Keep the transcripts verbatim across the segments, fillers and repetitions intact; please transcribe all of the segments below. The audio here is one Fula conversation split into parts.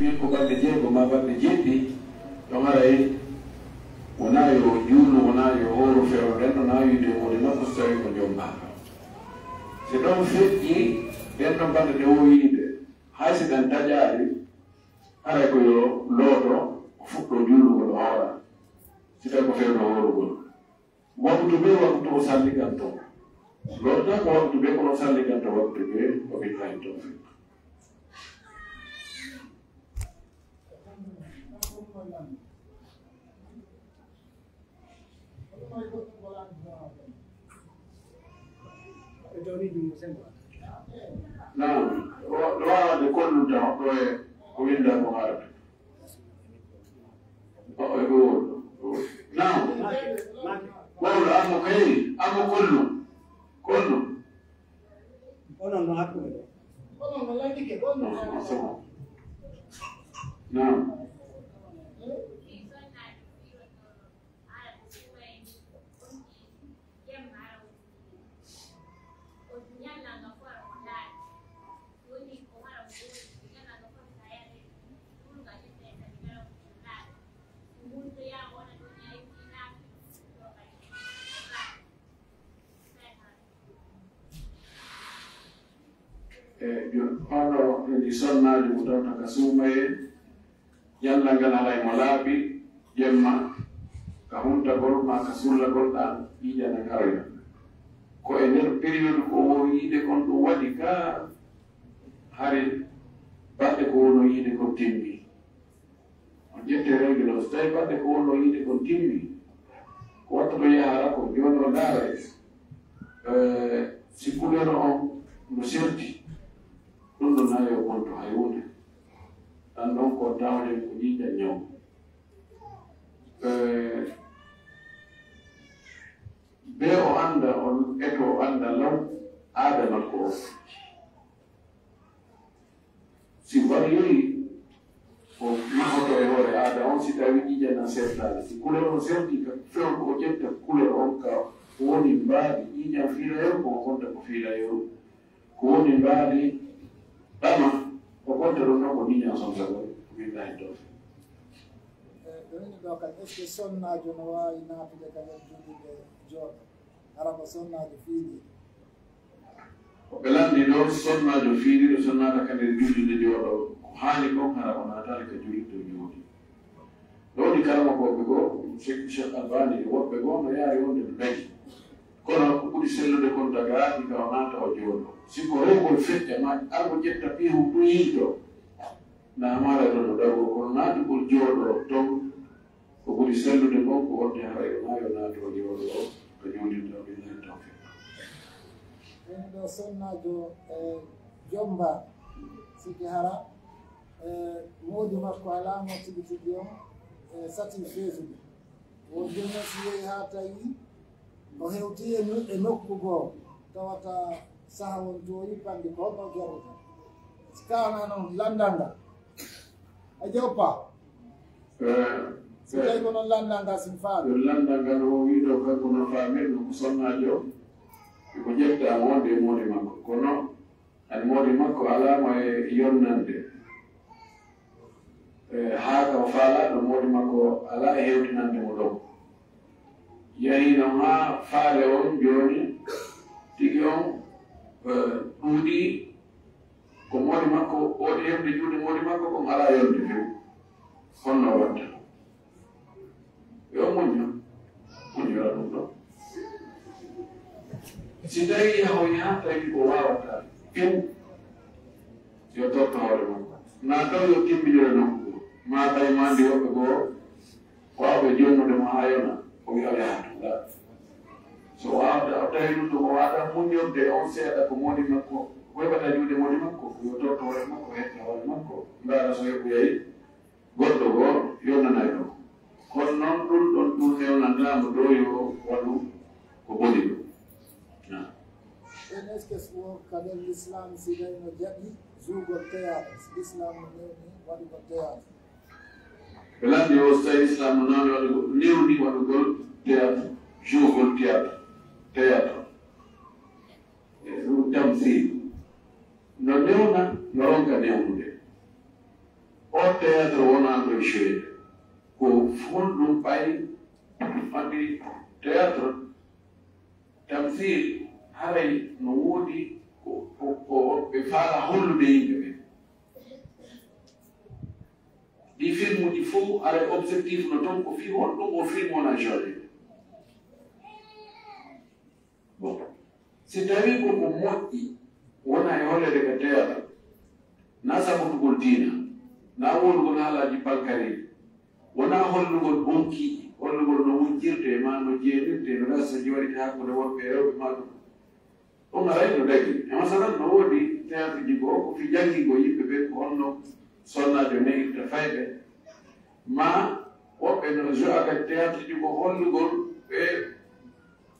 Ko balɗe jeego maa balɗe jeeɗiɗi, ɗo haray wonaa yo juulu, wonaa yo hooru fewndo ɗenɗo, naa wiide e hoore makko so tawii ko jombaa. Si ɗon feƴƴii, ɗenɗon balɗe ɗe woo yiide, hay si ɗen taƴaali, haray ko yo looto, o fuɗɗoo juulugol o hoora, si tawii ko fewndo hoorugol. Waktu bee waktu o salliganto. Lorna ko waktu bee kono o salliganto waktu bee, o billahi tawfiq. Naam, wa-, waawde kollude hoɗo e ko winnda ko haala. O, o, o, o. Naam. Wawlo, amo kay, amo kollu. Kollu. Onon no hakkunde ɗo. Onon no landike ɗon no. Non, non, c'est bon. Naam. E, jo-, hono ni sonnaajo mo tawta ka suumayee, ñallal ngal haray mo laabi, jemma, ka huntagol maa ka sullagol ɗan, ƴiiƴan karoya. Ko e nder période ko woo yiide kon ɗum waɗi ka hari baɗɗe ko wonoo yiide kon timmi. On ƴettee règle o, so tawii baɗɗe ko wonoo yiide kon timmi, ko wattoto yahara ko jooni o ndaara e, eh, si couleur on no serti, ɗum ɗon naa yo bontu hay huunde. Ɗan ɗon ko tawɗen ko ƴiiƴan ñaw. Eh, bee o annda, on eto o annda law aada makko o. Si variyoyi, o mahoto e hoore aada on, si tawi ƴiiƴan an sertaali. Si couleur on serti, ka few ko o ƴetta couleur on ka woni mbaadi ƴiiƴan fiilayeeru, ko o fonta ko fiilayeeru. Ko woni mbaadi ɗama, o fonta ɗum ɗon ko ɲiiɲan somsagol, ko min ɗahi ɗon. E, ɓe woni ɗo kan, est-ce que sonnaajo no waawi naatude ka nder julirde jooɗo? Hara ko sonnaajo fiiliiɗo. Ko ɓe lanndi ɗo, sonnaajo fiiliiɗo so naata ka nder julirde jooɗo, ko haani kon hara o naataali ka julirde o jooɗi. Ɗo woni karamokooɓe goo, Cheikh, Cheikh Albani e woɓɓe goo no yaari wonde no dañi. Kono ko ɓuri sellude kon daga ɗi ka o naata o jooɗo. Si ko rewgol feƴƴa ma argo ƴetta piihu ɗum yiito, na maara ɗon no dagoo, kono naatugol jooɗo ton ko ɓuri sellude kon ko wonde haray o maayo naato o jooɗo o ka juulirde o, billahi tawfiq. Woni ɗo sonnaajo e jomba siki hara e moodi makko alaa mo tigi tigi on e sati feesude. Won jooni si yehi haa tawi o hewti e nu-, e nokku goo, tawata saha won toowi panndi ko honno jarrata. Si kaana noon lanndal ngal, a joppa. Eh, si tawi ko noon lanndal ngal sin faami. Yo lanndal ngal o wiiɗo kanko no faamir no ko sonnaajo, ko ƴetta mo wonde e moodi makko. Kono Ani moodi makko alaa mo e yonnande, e, haa ka o faalaa ɗum, moodi makko alaa e hewtinande mo ɗon. Yahii noon haa faale on jooni, tigi on, e, ɗuuɗii, ko moodi makko, woodi heɓde juuɗe moodi makko, kon alaa yonde few. Honno watta? Yo muñño, muññora ɗum ɗon. Si tawii yahoyi haa tawi o waawataa few, yo totta hoore makko. Naa taw yo timminire nokku goo. Maa tawi maa anndi woɓɓe goo waawɓe jonnude mo haa yona, o wi'a o yaha to. Laa. So o waawata, o tawi ɗum ɗum o waawataa muññorde on seeɗa ko moodi makko, ko heɓata juuɗe moodi makko, yo totta hoore makko, hetta hoore makko, ndaara so heɓoyay. Goɗɗo goo yonnanay ɗum. Kono noon ɗum ɗon ɗum newnantaama ɗo yo waɗu ko boni ɗum. Na. En est-ce que so ka nder l'islam si tawi no jaɓi juugol théâtre, si l'islam no newni waɗugol théâtre? Ɓe lanndi o so tawi l'islam no newni waɗugol, newni waɗugol théâtre, juugol théâtre, théâtre. E ɗum tamsil. No newna, no ronka newnude. On Théâtre wonaa ɗo joué. Ko honɗum ɓay fadi théâtre, tamsil, haray no woodi ko, ko, ko ɓe faala hollude yimɓe ɓe. Ɗi filmuji fof, haray objectif no toon ko fii honɗum o film wona joué. Bon, si tawii ko ko moƴƴi, wona e holleede ka théâtre, na sabotugol diina, na wonugol haalaaji palkareeji, wona hollugol bonkiiji, hollugol no wujjirtee, ma no jeenirtee, no gasa jooɗi hakkunde worɓe e rewɓe ma ɗum. Ɗum haray no dagi. E masalan, no woodi théâtre ji goo, ko fii janngingol yimɓe ɓe ko honno sonnaajo ne'irta fayɓe. Ma woɓɓe no jo'a ka théâtre ji ko hollugol ɓe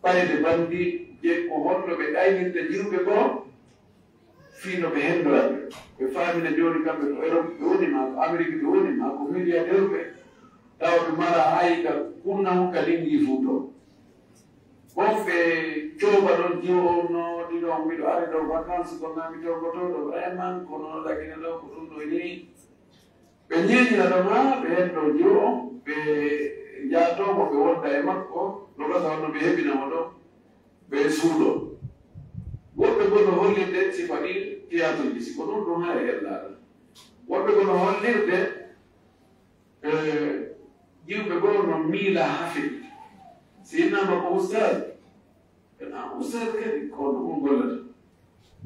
payde banndi je ko honno ɓe ɗaynirta jiwɓe goo, fii no ɓe henndora ɓe. Ɓe faamina jooni kamɓe ko Europe ɓe woni, ma ko Amérique ɓe woni, ma ko milliardaire ɓe. Tawa ɓe mara hay ka kunna hon ka lingi fuu to. Bon, ɓe cooba ɗon jiwo on no ɗiɗo on miɗo ari ɗo vacances ko nami to ko to ɗo vraiment ko no lagina ɗo ko ɗum ɗo ni. Ɓe ñeeñina ɗon haa ɓe heddo jiwo on, ɓe jaatoo mo ɓe wonda e makko, no gasa honno ɓe heɓina mo ɗo, ɓe suuɗo. Woɓɓe goo no hollirde sifa ɗin théâtre ji, si ko ɗum ɗum haa e hellaade. Woɓɓe goo no hollirde, eh, jiwɓe goo no miila hafe. Si innama ko ustaz, ena ustaz kadi ko no ɗum gollata.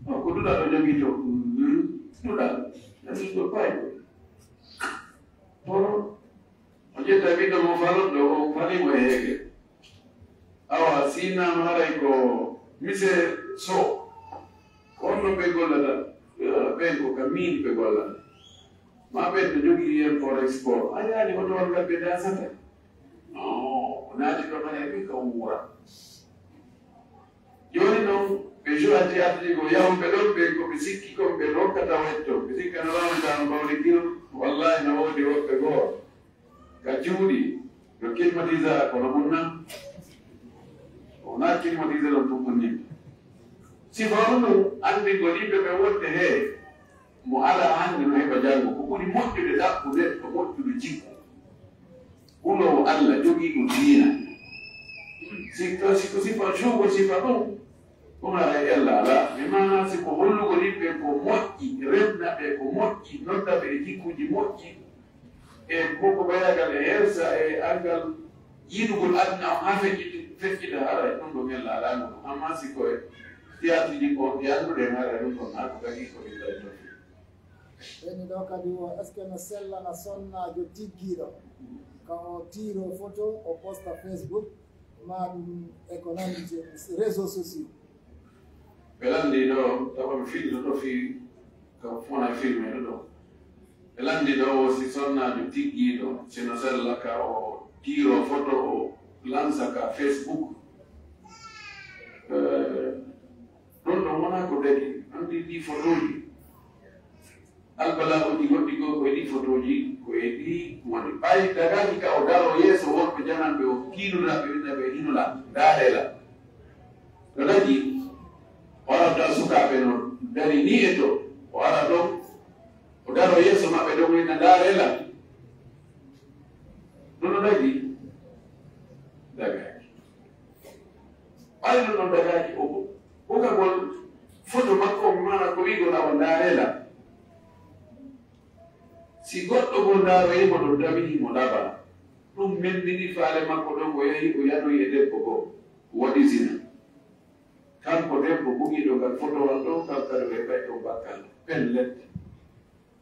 O ko duɗal o jogii to. Mhm. Duɗal. Nani ko paay ko. Kono o ƴetta ɓiɗɗo mo falotɗo o fali mo e heege. Awa, si innama haray ko mise so. Ko honno ɓe gollata? Yo, ɓen ko ka miin ɓe gollata. Ma ɓen no jogii import export. A yaani hoto walla ɓe dasata? No, o naati ɗo kala e ɓe ka wuura. Jooni non, ɓe jo'a théâtre ji ko yahunɓe ɗon, ɓe ko ɓe sikki kon ɓe rokkata wetto. Ɓe sikka no rawnata no mbawde kilo. Wallahi no woodi woɓɓe goo ka cuuɗi, no climatiseur kono ɓunna. Wonaa climatiseur on tun ɓunni. Sifa on ɗum anndingol yimɓe ɓe wonde he mo alaa hannde no heɓa janngo. Ko ɓuri moƴƴude ɗaɓɓu neɗɗo moƴƴuɗo jikku. Huloowo Allah jogiiɗo diina. Si, si ko sifa juugo sifa ɗum, ɗum haray ella alaa. Mi maana si ko hollugol yimɓe ko moƴƴi, renna ɓe ko moƴƴi, nodda ɓe e jikkuuji moƴƴi, e koko ɓayragal e hersa e angal yiɗugol aduna on haa fecciti-, feccita haray ɗum ɗo ella alaa ɗum. Amma si ko e théâtre ji ko ɗi annduɗen haray ɗum ɗon haa ko tagi ko ɗi tawi toon. Ɓenni ɗo kadi o, est-ce que no sellana sonnaajo tiggiiɗo? Ka o tiiro photo, o posta Facebook, ma ɗum e ko nanndi e réseaux sociaux? Ɓe lanndi ɗo, tawa mi filmto ɗo fii, ka fona filme ɗo ɗo. Ɓe lanndi ɗo o si sonnaajo tiggiiɗo, si no sella ka o tiiro photo, o lansa ka Facebook. Eh, ɗon ɗon wonaa ko dagi, anndi ɗi photoji. Albalaaɓe ɗi goɗɗi goo ko e ɗi fotooji, ko e ɗi woni. Ɓay dagaaki ka o daroo yeeso wonɓe jananɓe o kiinunaa ɓe, winna ɓe hinula, ndaaree la. No dañi, o ara taw sukaaɓe no dari nii e to, o ara ɗon, o daroo yeeso maɓɓe ɗon, winna ndaaree la. Ɗum no dañi? Dagaaki. Ɓay ɗum ɗon dagaaki o, o kagol foto makko on, maana ko wi'gol awa ndaaree la. Si goɗɗo goo ndaaroyi mo ɗon, tawi himo laba, ɗum memminii faale makko ɗon, o yahi o yanoyi e debbo goo, waɗi zina. Kanko debbo bugiiɗo ngal fotowal ɗoo, kanko kadi o heɓay ɗon bakkal. Pellet.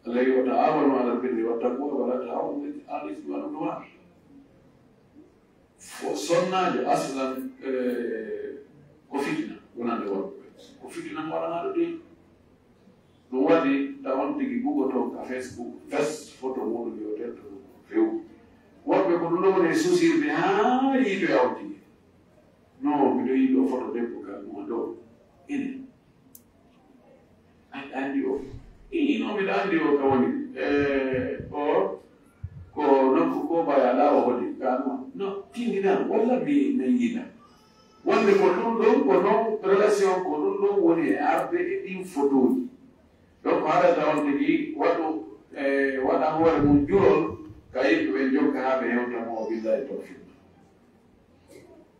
Allah wi'i, "Wa ta'awanu alal birri wat taqwa, wa la ta'awanu alal ismi wal udwan." Fo-, sonnaajo aslan, eh, ko fitina wonande worɓe. Ko fitina mo waɗanaaɗo ɗin. Ɗum waɗi ta on tigi bugoto ka Facebook, fes foto muɗum yo teddo few. Worɓe ko ɗum ɗo woni e susirde haa yiiɓe awdi. No, miɗo yiɗo foto debbo ka mo ɗo. Ene. An-, anndi o. Ii, no miɗo anndi o ka woni. Eh, o, ko nokku ko baya ɗa o holi. Ka no, no, tindina, walla mi nangina. Wonde ko ɗum ɗon, ko non relation, ko ɗum ɗon woni e arde e ɗin fotooji. Donc, haɗata on tigi waɗu, E waɗa hoore mum jurol ka yimɓe ɓen jokka haa ɓe hewta mo, o billahi tawfiq.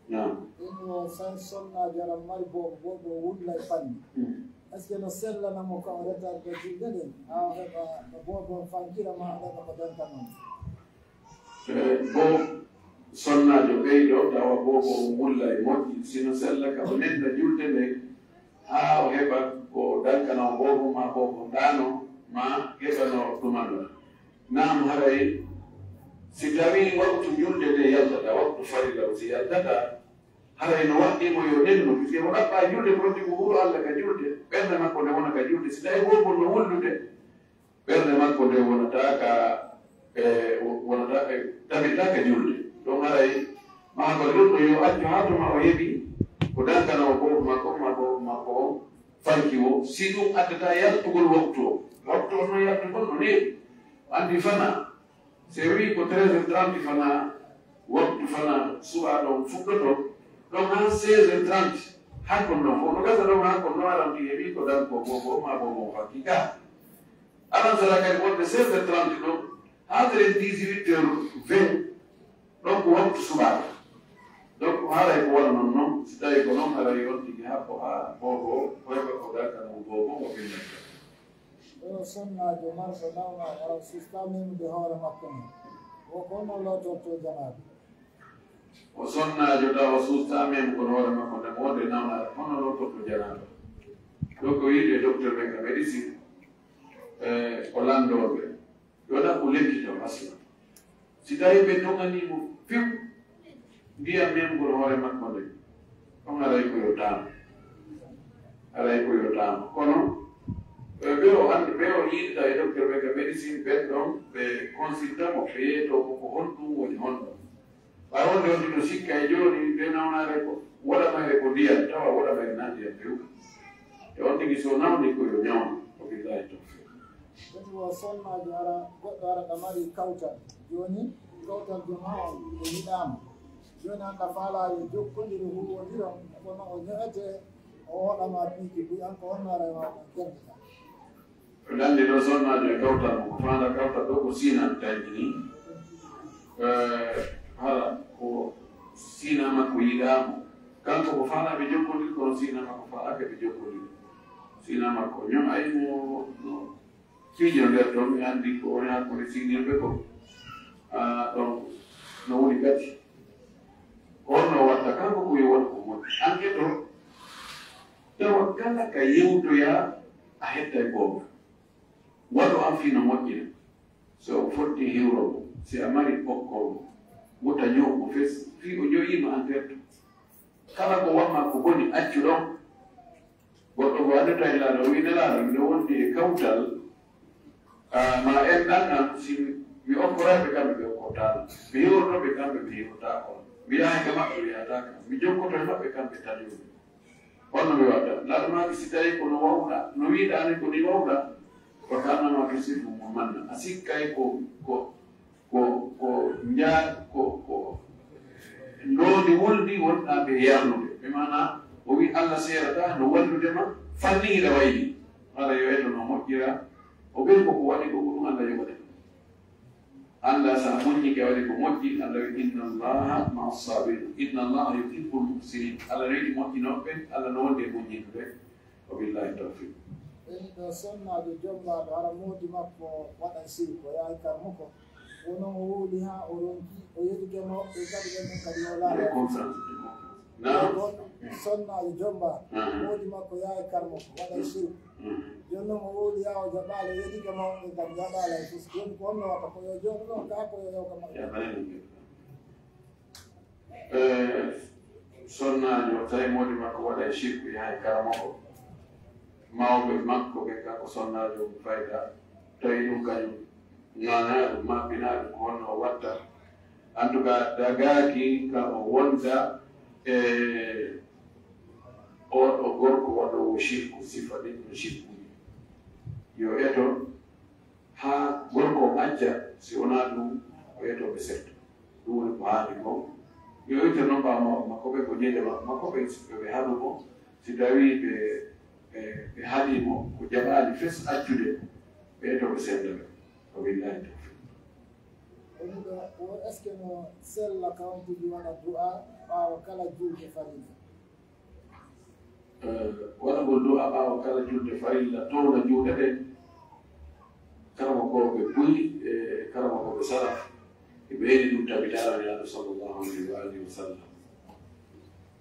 Naam. Ɗum o san sonnaajo aɗa mari boobo, boobo o wulla e fanni. Mm. Est-ce que no sellana mo ka o retarde julde ɗen? Haa o heɓa no boobo on fankira ma o heɓa ko donta non? Eh, bo sonnaajo ɓeyɗo tawa boobo o wulla e moƴƴi, sino sella ka o nenda julde nden, haa o heɓa ko dankana o boobo ma boobo ndaano ma heɓano ɗumano. Naam, haray si tawii waktu julde nde yaltata, waktu farilla o si yaltata, haray no waɗɗii mo yo nennu, puisque mo ɗaɓɓaa julde ko ronti ko huru Allah ka julde, ɓernde makko nde wona ka julde. Si tawii boobo no wullude, ɓernde makko nde wonata ka, e, wonata, e, tabirta ka julde. Ɗon haray, maa ko ɗum ɗo yo accu haa tuma o heɓi ko dankana o boobo makko, ma boobo makko on fanki o, si ɗum addata yaltugol waktu o. Waktu on no yaltugol no neeɓi. Anndi fana, si wii ko treize heures trente fana, waktu fana suɓaa ɗon fuɗɗoto, ɗon haa seize heures trente, hakkon ɗon fof. No gasa ɗon hakkon no aranti heɓi ko danko boobo, ma boobo on fanki ka. Aran sala kadi wonde seize heures trente ɗon, haa tren dix-huit heures vingt, ɗon ko waktu suɓaaɓe. Donc, haray ko wona non non, si tawi ko non, haray on tigi habbo haa boobo, ko heɓa ko daga non boobo, o binndata. Ɗo sonnaajo marɗo nawna, awa susta memude hoore makko mum. O ko honno lootorto janaaɓe? O sonnaajo tawa susta mem kono hoore makko nde mo wonde nawnaare, honno lootorto janaaɓe? Ɗo ko wiide docteur ɓen ka médecine, eh, o lanndooɓe. Yo ɗaɓɓu lekki kam asla. Si tawii ɓe toŋanii mo few, ndiyam memgol hoore makko nden, on haray ko yo taam. Haray ko yo taam. Kono, eh, ɓe o anndi, ɓe o yiɗta e docteur ɓe ka médecine, ɓen ɗon, ɓe consulta mo, ɓe yeeto mo ko honɗum woni honɗum. Ɓay wonde on tino sikka e jooni, nde nawnaare ko woɗa mayre ko ndiyam, tawa woɗa mayre nan ndiyam few. E on tigi so nawni ko yo ñawno, o billahi tawfiq. Ɗum ko sonnaajo ara, goɗɗo ara ka mari kawtal. Jooni, kawtal jom haa on, o yiɗaama. Jooni, an ka faalaa yo jokkondire huuwondiron, kono o ño'ete, o hoɗama piiji buy, an ko honno ara e maa on jannita? O lanndi ɗo sonnaajo e kawtal mo, ko faanda kawtal ɗo ko Sina taƴi ni. Eh, hara ko Sina makko yiɗaama. Kanko ko faanda ɓe jokkondir, kono Sina makko faalaaka ɓe jokkondir. Sina makko ño'ay mo no fiijo nder ɗon, mi anndi ko woni hakkunde Sinirɓe ko. Ah, ɗon no woni gati. Ko honno watta kanko ko yo waɗu ko moƴƴi. Enquête o, tawa kala ka yewtoyaa a hettay goonga. Waɗu an fii no moƴƴina. So o fotti hiwro mo, si a mari ɓokkol mo, wota ño'u mo fes, fii o ño'iima an terto. Kala ko wamma ko boni, accu ɗon. Goɗɗo ko annduta e Nelaaɗo, o wi'i, Nelaaɗo, miɗo wondi e kawtal, ah, ma en ɗan an, si mi okkoraɓe kamɓe, ɓe okkotaano. Mi hiwortoɓe kamɓe, ɓe hiwotaako. Mi yahay ka maɓɓe, ɓe yahataaka. Mi jokkoto e maɓɓe kamɓe taƴuɓe. Honno mi waɗata? Laata maaki si tawii ko no wawɗa, no wiɗaa ni ko ni wawɗa, wa ka annama tusifu mo manna. A sikkay ko, ko, ko, ko nja-, ko, ko ndondi wulndi wonɗaa ɓe yarnude. Ɓe maana o wi Allah seerata no wallude ma, fanni hiɗa wayli. Hara yo eto no moƴƴira. O ɓen ko ko waɗi ko ɗum Allah yoɓata. Allah sa muññike waɗi ko moƴƴi, Allah wi, "Inna Allaha ma'a sabirin, inna Allaha yuhibbul muhsinin." Allah no yiɗi moƴƴinooɓe, Allah no wondi e muññinɓe. Wa billahi tawfiq. Ɓen ɗo sonnaajo jombaaɗo, hara moodi makko waɗa sirku, o yahay karmuko. Kono o wowli haa o ronki, o yeɗike mawɓe kadi ɓen ɗon kadi o laara. Naam. Sonnaajo jombaaɗo, moodi makko yahay karmuko, waɗa sirku. Jooni noon o wowli haa o jaɓaali, o yeɗike mawɓe kadi jaɓaali hay fus. Jooni ko honno watta? Ko yo jooɗo ɗon kaa ko yo yewta maɓɓe? Eh, sonnaajo, tawi moodi makko waɗa e sirku, yahay karamoko. Mawɓe makko ɓe, kanko sonnaajo, fayda. Tawi ɗum kañum ŋaŋaaɗo, maɓɓinaaɗo, ko honno o watta? En tout cas, dagaaki ka o wonda e oɗo gorko waɗoowo sirku, sifa ɗin no sirkuji. Yo eto haa gorko o acca, si wonaa ɗum, o eto ɓe setto. Ɗum woni ko haani kon. Yo itte noon ɓaawo makko ɓe ko ñande makko ɓe, ɓe haɗu mo. Si tawii ɓe, ɓe, ɓe haɗii mo, ko jaɓaani fes accude, ɓe eto ɓe senda ɓe. Wabillahi tawfiq. Woni ɗo, o est-ce que no sella kawntiji waɗa du'a ɓaawo kala julde farilla? Eh, waɗugol du'a ɓaawo kala julde farilla, towna juuɗe ɗen. Karamokooɓe buy e karamokooɓe salaf, e ɓeydi ɗum tabitaare Nelaaɗo sallallahu alaihi wa alihi wa sallam.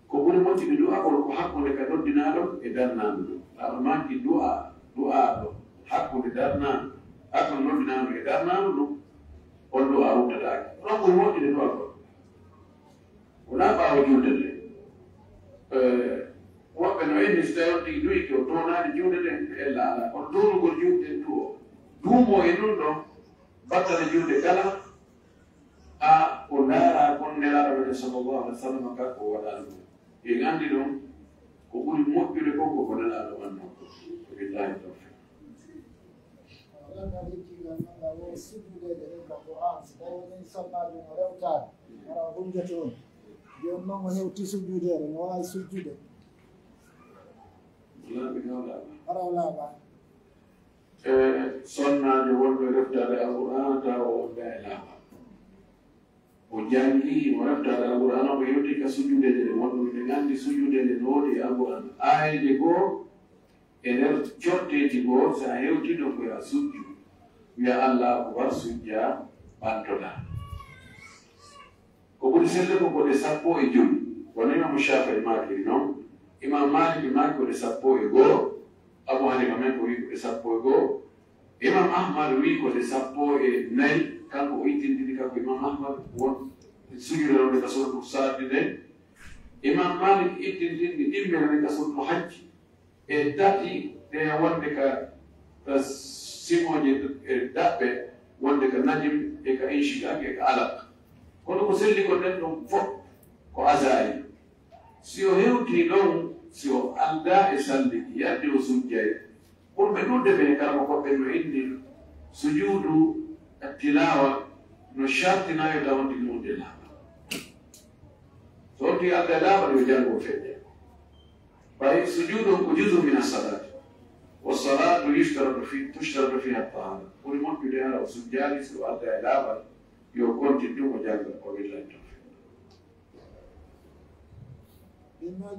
Ko ɓuri moƴƴude du'agol ko hakkunde ka noddinaaɗo e darnaanɗo. Laaɗo maaki du'a, du'aaɗo hakkunde darnaanɗo, hakkunde noddinaaɗo e darnaanɗo ɗum, on du'a ruttataake. Ɗon ɓuri moƴƴude du'agol. Wonaa ɓaawo juulde nde. Eh, woɓɓe no inni, si tawii on tigi du'ike, o townaali juulde nden, ella alaa. Kono townugol juulde nden du'o, duumo e ɗum ɗon, battane juulde kala, a, ko ndaaraa kon Nelaaɗo men sallallahu alaihi wa sallam, kanko o waɗaali ɗum. En anndi ɗum, ko ɓuri moƴƴude kon ko ko Nelaaɗo wannoo kon. Billahi tawfiq. Walla ngal hikkigal non ngal woni sujjudeede ɗen ka Qur'an. Si tawi woni sonnaajo no rewtaade, hara o hunjete on. Jooni non o hewti sujjudeede, no waawi sujjude. Hara o laaɓaani. E sonnaajo wonɗo reftaade Alqur'aana tawa o wonda e laaɓal. O janngi, o reftaade Alqur'aana, o hewti ka sujjudeede ɗe wonɗo. Miɗen anndi sujjudeede no woodi e Alqur'aana. Aayeeje goo e nder corteeji goo, si a hewtiino ko yo a sujju, wi'a Allahu akbar, sujja, ɓantoɗaa. Ko ɓuri selde ko ko ɗe sappo e jowi. Wano Imaamu Shaafi'i maakiri non. Imam Maalik maaki ko ɗe sappo e goo. Abu Haniifa men ko wi'i ko ɗe sappo e goo. Imam Ahmad wi'i ko ɗe sappo e nayi. Kanko o ittintini, kanko Imam Ahmad, won sujude wonde ka Suuratu Saadi nden. Imam Maalik ittintini ɗimmere nden ka Suuratu Hajji. E tati ɗe wonde ka, ka simooje, e daɓɓe wonde ka Najm e ka Inshiqaq e ka Alaq. Kono ko selli ko nden ɗon fof ko azayi. Si o hewtii ɗon, si o aldaa e salligi, yadde o sujjay, ɓurɓe ɗuuɗde ɓe karamokooɓe no inni sujuudu tilawa no shartinaa yo taw on tigi wonde laaɓal. So on tigi aldaa e laaɓal, yo janngo o feƴƴa. Ɓay sujuudu on ko juz'un mina salaati. Wa salaatu yushtaratu fi, tushtaratu fiha tahara. Ɓuri moƴƴude hara o sujjaali, si o aldaa e laaɓal, yo kontin ɗum o jannga, o willahi tawfiq.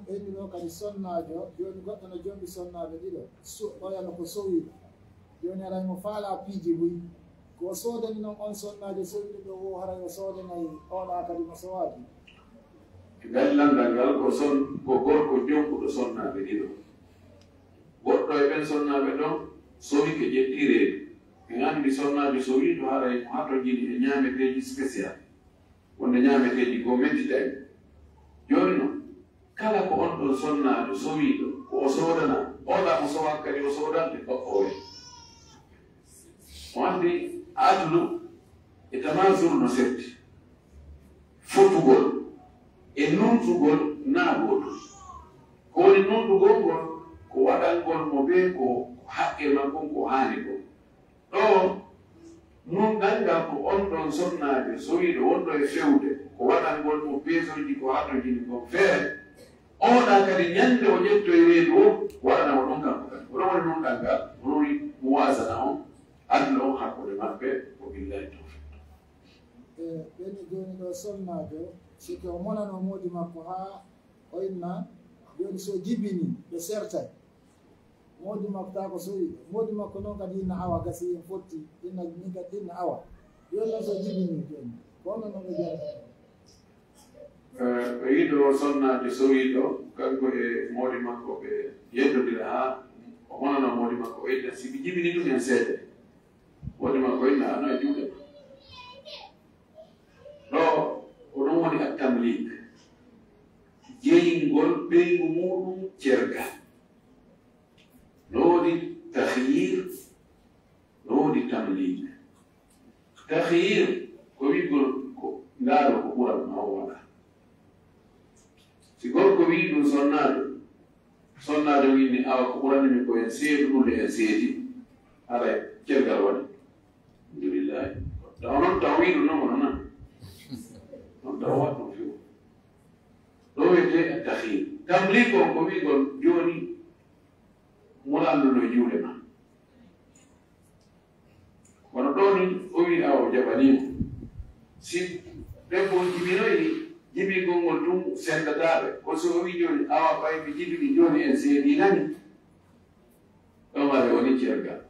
Ɓenni ɗo kadi sonnaajo, jooni goɗɗo no jombi sonnaaɓe ɗiɗo, so, ɓooyano ko sowiiɗo. Jooni haray mo faalaa piiji buy. Ko o soodani non on sonnaajo sowiiɗo ɗo, wo haray o soodanay oɗa kadi mo sowaaji. E ngal lanndal ngal, ko son-, ko gorko jonkuɗo sonnaaɓe ɗiɗo. Goɗɗo e ɓen sonnaaɓe ɗon sowike ƴetti reedu. En anndi sonnaajo sowiiɗo haray mo hatojini e ñaameteeji spécial. Wonde ñaameteeji goo mettitay. Jooni non, kala ko on ɗon sonnaajo sowiiɗo, ko o soodana, oɗa mo sowaaka kadi o soodante goɗɗo oya. O anndi aduna e tamazul no setti. Fotugol e nuntugol na gootum. Ko woni nuntugol ngol, ko waɗangol mo bee ko haqqe makko, ko haani kon. Ɗo, nunɗal ngal ko on ɗon sonnaajo sowiiɗo wonɗo e fewde, ko waɗangol mo peesooji ko hatojini kon feere. Oɗa kadi ñande o ƴettoy reedu o, waɗana mo ɗon kanko kadi. Ko ɗon woni nunɗal ngal, ko ɗon woni muwazana on, aduna on hakkunde maɓɓe, ko billahi tawfiq. E, ɓeni jooni ɗo sonnaajo, si ko o monano moodi makko haa o inna, jooni so jibini, ɓe sertay. Moodi makko taa ko sowi. Moodi makko noon kadi inna awa gasi en fotti. Inna min kadi inna awa. Jooni noon so jibini jooni. Ko honno noon ɓe mbiyata? Eh, ɓe yiɗo sonnaajo sowiiɗo, kanko e moodi makko ɓe yeddondira haa o monano moodi makko o yedda. Si ɓe jibini ɗum en seede. Moodi makko inna ano e juuɗe ma. Ɗo, ko ɗum woni at-tamlik. Jeyingol ɓeyngu muuɗum cergal. No woodi takhyir, no woodi tamlik. Takhyir ko wi'gol ko ndaaro ko ɓuran ma o waɗa. Si gorko wi'i ɗum sonnaajo, sonnaajo wi'i ni, "Awa ko ɓurani mi ko en seedu ɗum le en seedi." Haray cergal waɗi. Alhamdulillahi. Taw noon taw wi'i ɗum noon ko noon. Noon taw waɗ ɗum fiw. Ɗo wiyetee takhyir. Tamlik on ko wi'gol jooni mo landuno e juuɗe ma. Kono ɗoo ni, Wani si debbo on jibinoyi, jibingol ngol tun sendataɓe. Ko so o wi jooni, awa ɓay mi jibini jooni en seedinani. Ɗon ari woni cergal.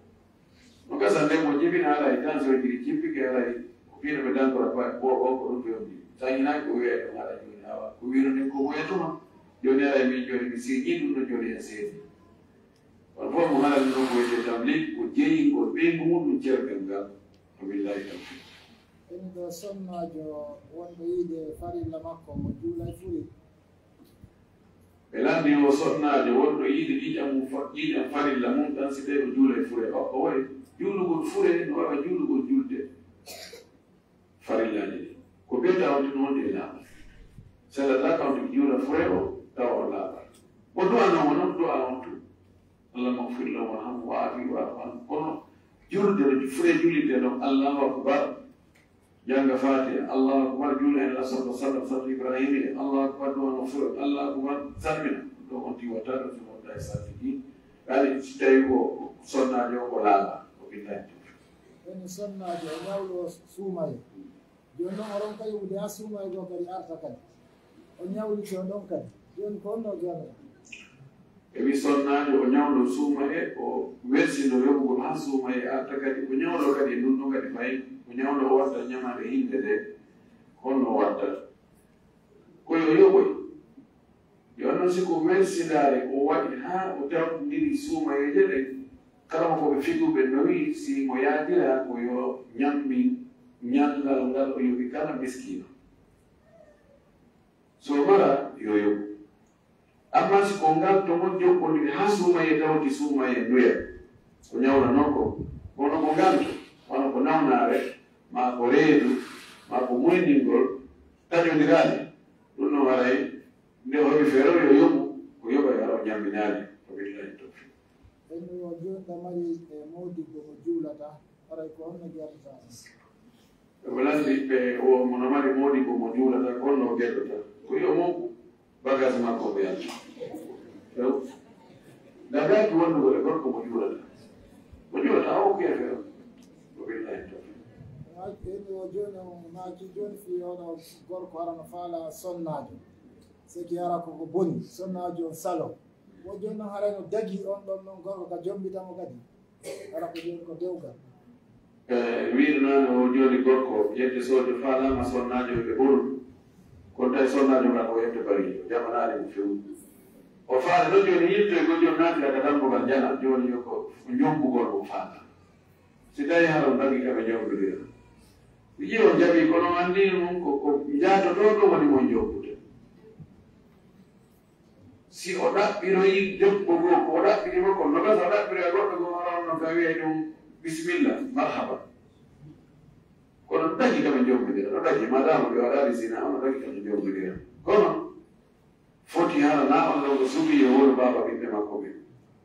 No gasa nde mo jibina alay tan so jiri jippike alay. Ko piino ɓe dankora pa ko o ko ɗum ɓe on. Sañinaki ko wiya ɗum haɗa jooni awa. Ko wiro nden ko moye tuma. Jooni alay min jooni mi seedii ɗum no jooni en seedi. Kono fof mo haɗani ɗum ko wiyetee tamlik, ko jeyingol ɓeyngu mum ɗum cergal ngal. Ko billahi tawfiq. Ene ɗo sonnaajo wonɗo yiide farilla makko mo juulay furi. Ɓe lanndi o sonnaajo wonɗo yiide ƴiiƴam mum fa-, ƴiiƴam farilla mum ɗan si tawi o juulay fure. O, o waɗi juulugol fure no waɗa juulugol julde. Farillaaji ɗi. Ko bee tawante noon e laaɓal. Sellataaka on tigi juula fure o tawa o laaɓal. O du'anoo mo noon du'a on tun. Allahumma ighfir lahu warhamhu wa afihi wa'fu anhu. Kono julde no fure julirde noon, Allahu akbar. Jannga Faatiha, Allahu akbar, juula heen Rasul sallallahu alaihi wasallam, Ibrahima, Allahu akbar, du'anoo fure, Allahu akbar, salmina. Ɗo on tigi watta ɗo so wonta e salmini. Yaani, si tawi ko sonnaajo o ko laaɓa, ko billahi tawfiq. Woni sonnaajo o ñawlo o suumaye. Jooni noon o ronka yoɓude haa suumaye goo kadi arta kadi. O ñawlitoo ɗon kadi. Jooni ko honno o joonata? E wi sonnaajo o ñawlo suumaye, o welsindo yoɓugol haa suumaye arta kadi. O ñawlo kadi e ndun ɗon kadi fayi. O ñawlo o watta ñamaande hinde nde. Honno o watta? Ko yo yoɓoy. Yo non si ko welsindaare o waɗi haa o tawtindiri suumayeeje ɗen, kala mo ko ɓe figuɓe no wi'i, si mo yaadiraa ko yo ñammin ñallal ngal o yoɓi kala miskiino. So mara, yo yoɓu. Amma si ko ngal to mon jokkondiri haa suumayee tawti suumayee nduya, ko ñawlanoo ko, kono ko ngal, wano ko nawnaare, maa ko reedu, maa ko muyningol, taƴondiraali, ɗum no waray. Nde o heɓi feere o yo yoɓu, o yoɓa yo Alla o ñamminaali, o ɓeydaani tawfiq. Ɓen o jooni ɗa mari e moodibbo mo juulata, haray ko honno gertata? Ɓe lanndi ɓe o mo no mari moodibbo mo juulata, ko honno o gertata? Ko yo mo bagage makko ko yalta. Few. Dagaaki wonndugol e gorko mo juulata. Mo juulata, o ko feere o. O ɓeydaani tawfiq. Ɓen o jooni o maaki jooni fii oɗo gorko hara no faala sonnaajo. Seki hara ko ko boni, sonnaajo on salo. Wo jooni noon haray no dagii on ɗon noon gorko ka jommbita mo kadi. Hara ko jooni ko dewgal. E wiirunaano o jooni gorko, yedde soojo faalaama sonnaajo e ɓe ɓolu. Kono tawi sonnaajo ngal o yedde bari, o jamanaali mo few. O faala noon jooni yiltoy ko jooni naatira ka dambugal jana, jooni yo ko njombugol mo faala. Si tawi hara on dagii ka ɓe njombidira. Wi'i on jaɓii, kono on anndi ɗum ko, ko njaatotoo ɗum woni mo njombude. Si o ɗaɓɓiroyi debbo goo, ko o ɗaɓɓiri mo kon, no gasa o ɗaɓɓiroya goɗɗo goo, hara on no ka wi'ay ɗum, "Bisimilla, marhaba." Kono ɗum dagii ka ɓe njombidira, ɗo dagii, maadaama ɓe waɗaali zina, on no dagii ka ɓe njombidira. Kono, foti hara na on ɗon ko suɓii yo wonu baaba ɓiɓɓe makko ɓen.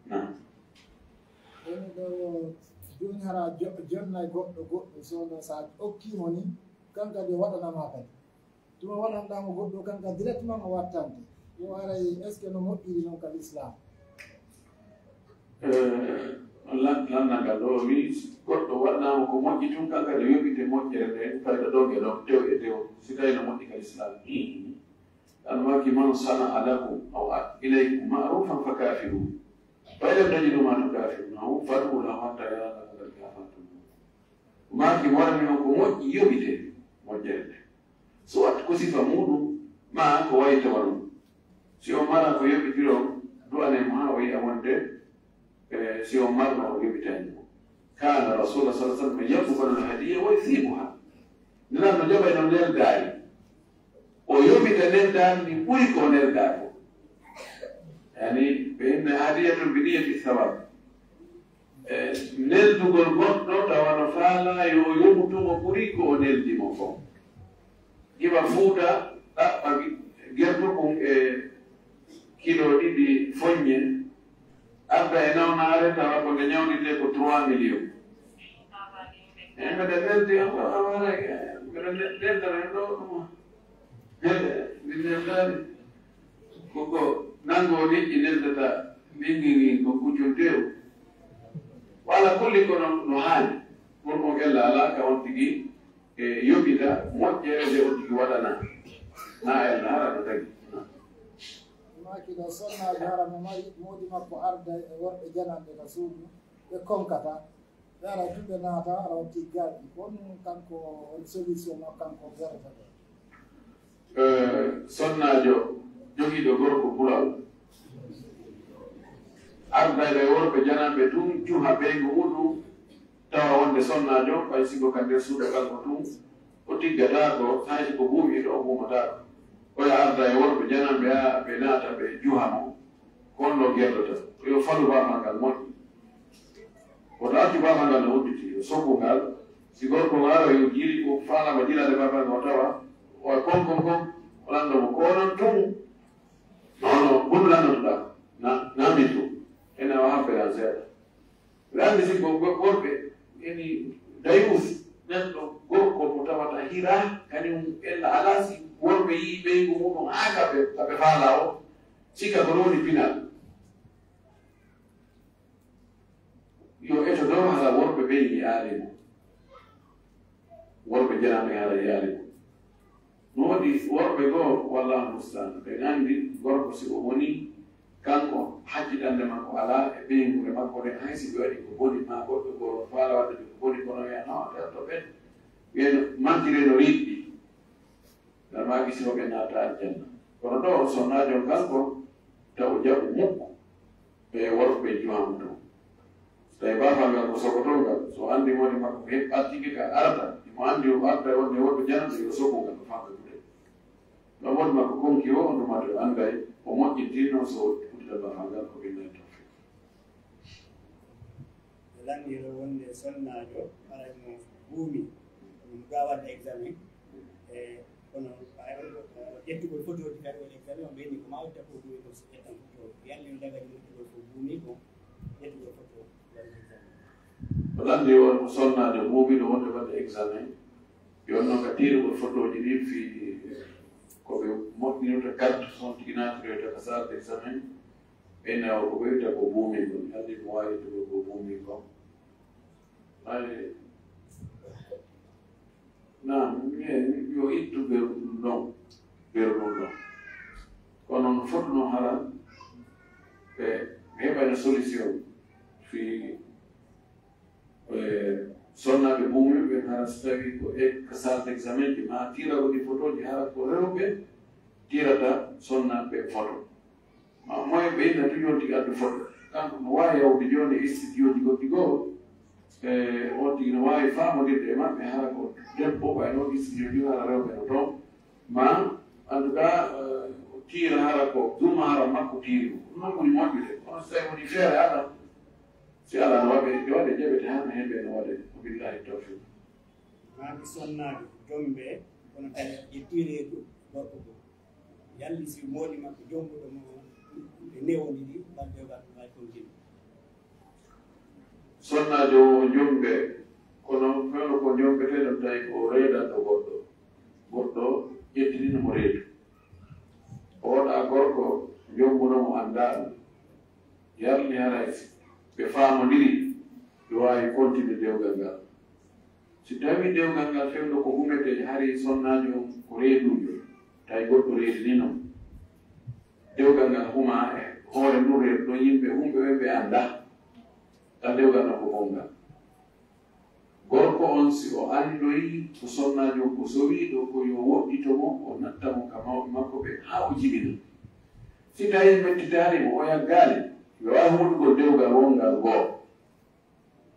Na. Woni ɗo jooni hara jo-, jonnay goɗɗo goɗɗo, so ɗo sa okkii mo ni, kan kadi o waɗana ma kadi. Tuma waɗanɗaa mo goɗɗo, kan kadi directement o wattante. Yo haray, est-ce que no moƴƴiri noon ka l'islam? Eh, lan-, lannal ngal ɗo, o wi'i, goɗɗo waɗanaama ko moƴƴi tun, kan kadi yoɓite moƴƴere nden, fayda ɗon e ɗon, tew e tew, si tawi no moƴƴi ka l'islam. Ɗan maaki, "Man sana'a lakum aw a-, ilaykum ma'rufan fakafi'uhu. Fa in lam tajidhu ma tukafi'unahu fad'u lahu hatta yara lakum qad kafartum." Maaki, mo waɗani on ko moƴƴi, yoɓite moƴƴere nden. Soit ko sifa muuɗum, maa ko waytoo ɗum. Si on maraa ko yoɓitiron, du'anee mo haa o yi'a wonde E, si on marno, o yoɓitani mo. Kana Rasulullah sallallahu alaihi wasallam yaqbalu al-hadiyya wa yuthibuha. Nelaɗo no jaɓayno neldaari. O yoɓita neldaari ndi ɓuri ko o neldaa ko. Yani, fa inna hadiyatun bi niyyati thawab. E, neldugol goɗɗo tawa no faalaa yo o yoɓu tun o ɓuri ko o neldi mo kon. Iwa Fuuta, ɗaɓɓa gi-, gertokun e kilo ɗiɗi foññe, arda e nawnaare, tawa ko nde ñawndirtee ko trois millions. E, mbeɗa neldi, o, o, o, waray, e, mbeɗa ne-, neldana en ɗo, ɗum. E, mi neldaani. Ko, ko nanngo liƴƴi neldata, mbingi ngi ko kuccum tew. Wala kulli kono no haani. Pour on ella alaa ka on tigi E yoɓita moƴƴere nde o tigi waɗana. Na en hara no tagi. Maaki ɗo sonnaajo hara no mari moodi makko arda e worɓe jananɓe ka suudu, ɓe konkata, ɓe ara tun ɓe naata, ara o tiggaaki. Ko honɗum kanko, on solution makko kanko gardata ɗo? Eh, sonnaajo jogiiɗo gorko pural. Arda e worɓe jananɓe tun, juha ɓeyngu muɗum, tawa wonde sonnaajo, ɓay sigo ka nder suudu kanko tun, o tiggataako, hay si ko buumi ɗo, o buumataako. Oya arda e worɓe jananɓe, haa ɓe naata, ɓe juha mo. Ko honno gerdata? Ko yo falu baafal ngal moƴƴi. Woto accu baafal ngal no udditi, yo soku ngal. Si gorko on ara, yo jili, o faalama jilade baafal ngal, o tawa, o kon, kon, kon, o lanndo mo, ko onon tun? Non, non, ko ɗum lanndotoɗaa? Na, na min tun. Ena o habbere an seeɗa. Ɓe anndi si ko go-, worɓe eni dayuus, neɗɗo gorko mo tawata hira, kañum ella alaa si worɓe yii ɓeyngu muɗum haa ka ɓe, ka ɓe faalaa o, sikka ko ɗum woni pinal. Yo eto ɗo hara worɓe ɓe yiyaali mo. Worɓe jananɓe hara yiyaali mo. No waɗi worɓe goo, wallaahu mustaan, ɓe anndi gorko si o woni, kanko hakkitannde makko alaa e ɓeynguure makko nden, hay si ɓe waɗi ko boni, maa goɗɗo goo faala waɗde ɓe ko boni, kono wiya, "Non, ɓen to ɓen." Wiya no, mantire no riiɗi. Ngal maaki si o ɓe naata aljanna. Kono ɗo, sonnaajo on kanko, taw o jaɓu mukko. Ɓe worɓe juhamu to. So tawi baafal ngal ko sokoto ngal, so o anndi moodi makko ko heɓɓatike ka arata, imo anndi o arda wonde worɓe jananɓe yo soku ngal o famɗa ɗuɗe. No moodi makko konki o, on ɗumata o annday, o moƴƴintinno so o uddita baafal ngal, o ɓe nayi tawfiq. Ɓe lanndiro wonde sonnaajo, haray mo buumi, ɗum ga waɗde examen. E, kono, ɓay o, o, ƴettugol fotooji kadi woni examen, o ɓeyni ko ma o ƴetta ko buumi ko so ƴettan foto. Yalli no dagaji moƴƴugol fof buumi ko ƴettugol foto waɗde examen. O lanndi on ko sonnaajo buumiɗo wonde waɗde examen. Yo on noon ka tiirugol fotooji ɗin fii ko ɓe moƴƴinirta carte, son tigi naatiroyta ka salle d'examen. Ɓeyna o ko ɓe wiyta ko buumi kon, anndi ko waawi ittude ko buumi kon. Ay, naam, mi, yo ittu ɓerɗum ɗum ɗon, ɓerɗum ɗum ɗon. Kono no foti noon hara, ɓe, ɓe heɓayno solution fii, e, sonnaaɓe buumi ɓe hara so tawi ko e, ka salle d'examen ji, ma tiira woni fotooji hara ko rewɓe tiirata sonnaaɓe foto. Ma moyen ɓe inna tun yonti addu foto. Kanko no waawi yawde jooni e studio ji goɗɗi goo. E, on tigi no waawi faamondirde e maɓɓe, hara ko debbo ɓay noon studio ji, hara rewɓe no toon. Ma, en tout cas, eh, tiira hara ko, duuma hara makko tiiri mo. Ɗum noon ɓuri moƴƴude. Kono so tawi woni feere aɗa, si alaa no waɗe, nde waɗe jaɓete hannde heen ɓe no waɗe. Wabillahi tawfiq. Maa mi sonnaajo, joom ɓe, kono tawi ƴetti reedu gorko goo. Yalli si moodi makko jombuɗo mo ɓe newondiri, balɗe o ɓaɗɗo maa continue. Sonnaajo o jombe, kono fewndo ko jombete ɗum tawi ko reedanɗo goɗɗo. Goɗɗo ƴettinino mo reedu. Oɗa gorko jombuno mo anndaa ɗum. Yarli haray si ɓe faamondiri, ɓe waawi continue dewgal ngal. Si tawii dewgal ngal fewndo ko humetee, hari sonnaajo on ko reeduujo, tawi goɗɗo reedinino mo. Dewgal ngal huma e hoore ndun reedu ɗon, yimɓe humɓe ɓen ɓe anndaa. Taw dewgal ngal ko bonngal. Gorko on, si o anndoyi ko sonnaajo on ko sowiiɗo, ko yo woɗɗito mo, o natta mo ka mawɓe makko ɓen haa o jibina. Si tawii mettitaali mo, o yaggaali, ɓe waawi moɗugol dewgal wonngal goo.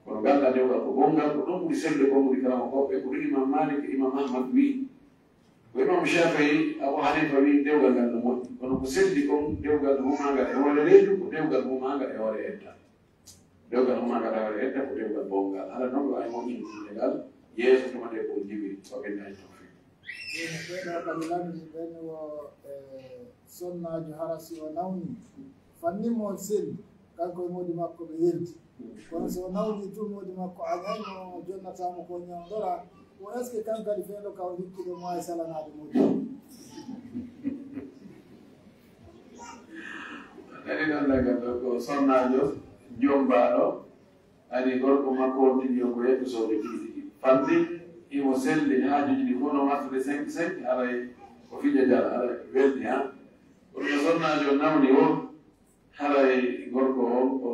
Kono ngal ɗaa dewgal ko gonngal, ko ɗon ɓuri selde ko ɓuri kala ko ɓe, ko ɗum Imam Malik e Imam Ahmad wi'i. Ko Imam Shafi'i, Abu Hanifa wi'i dewgal ngal no moƴƴi. Kono ko selli kon, dewgal humaangal e hoore reedu, ko dewgal humaangal e hoore ental. Dewgal humaangal e hoore ental ko dewgal bonngal. Hara noon, ɓe waawi moƴƴinde ngal yeeso tuma nde ko jibi, o ɓennaani tawfiq. Ɓeɗo kadi lanndini ɓen wo, eh, sonnaajo hara si o nawni, fanni mo on selli, kanko e moodi makko ɓe yeldi. Kono so o nawni tun moodi makko añay mo, jonnata mo ko ñawndora, ko est-ce que kan kadi fewndo ka o hikkude mo ay salanaade moodi? Kadi ɗon lagal ɗo ko sonnaajo jombaaɗo, ani gorko makko on tigi ko yetto soode tigi tigi. Fanni Imo selli haajuji ɗi fof no wartude cinq cinq, haray o fija jal, haray weldi ha. Kono no sonnaajo on nawni o, haray gorko o, o,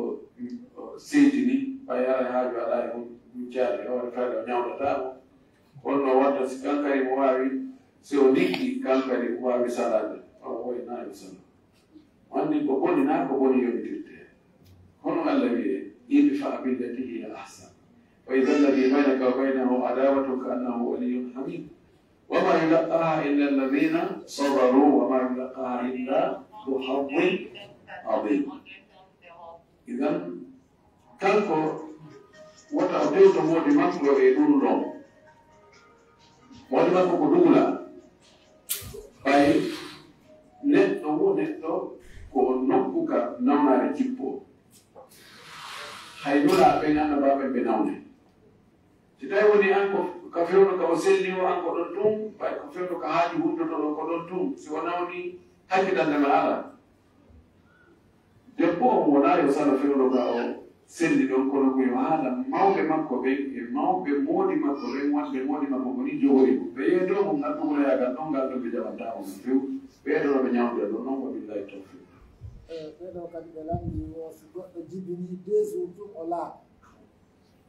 o seytini, ɓay haray haaju alaa e mum, ɗum caali, o waɗi fayda o ñawndataako. Kono no watta si kankari mo waawi, si o nikki kankari o waawi salaade, o woy nayo sala. Wandi ko boni na ko boni yontirte. Hono Allah wi'e, idfa billati hiya ahsan. Fa idha alladhi baynaka wa baynahu adawatun ka annahu waliyyun hamim. Wa ma yulaqqaha illa alladhina sabaru wa ma yulaqqaha illa dhu hazzin azim. Idan, kanko wota o tewto moodi makko e ɗum ɗon. Moodi makko ko duula. Ɓay neɗɗo wo neɗɗo ko on nokku ka nawnaare jippo. Hay nulaaɓe ɓen annabaaɓe ɓe nawnay. Si tawi woni an ko ka fewndo ka o selli o, an ko ɗon tun, ɓay ko fewndo ka haaju wurtoto ɗon ko ɗon tun. Si o nawni, hakkitande ma ala. Debbo on wonaa yo salo fewndo ka o selli ɗon, kono ko yo haala mawɓe makko ɓen e mawɓe moodi makko ɓen, wonde moodi makko woni jogori mo. Ɓe yeeto mo ngal ɗum reyagal ɗon ngal ɗon ɓe jaɓanta on few. Ɓe yeeto ɓe ñawde ɗon non, wa billahi tawfiq. E ɓeɗo kadi ɓe lanndi wo si goɗɗo jibini deux jours tun o laaɓa.